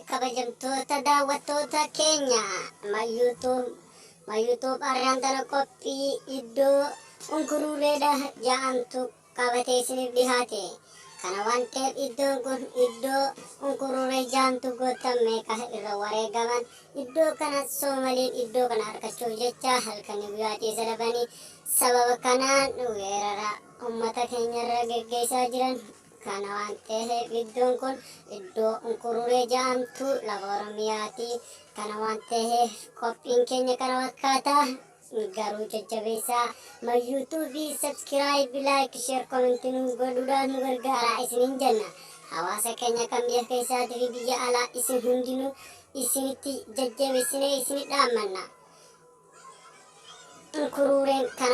Kabajamtoota daawwattoota keenya mayyuutuub arraan tana qophii iddoo unkuruureedha ja'amtu qabatee isiniif dhihaate. Kana waan ta'eef iddoon kun iddoo unkuruuree ja'amtu goota meeqa irra wareegaman iddoo kana Soomaliin iddoo kana argachuuf jecha halkanii guyyaa ciisa dhabanii sababa kanaan weerara ummata keenyarra geggeessaa jiran. Kana waan ta'eef iddoon kun iddoo unkururee ja'amtu lafa Oromiyaati. Kana waan ta'eef qophiin keenya kana fakkaata. Garuu jajjabeessaa mayyuutuubii subscribe, like, share, comment nu godhuudhaan nu gargaaraa isiniin jenna. Hawaasa keenya kan biyya keessaatii fi biyya alaa isin hundinuu isinitti jajjabeessinee isini dhaammanna. Unkuruureen kana.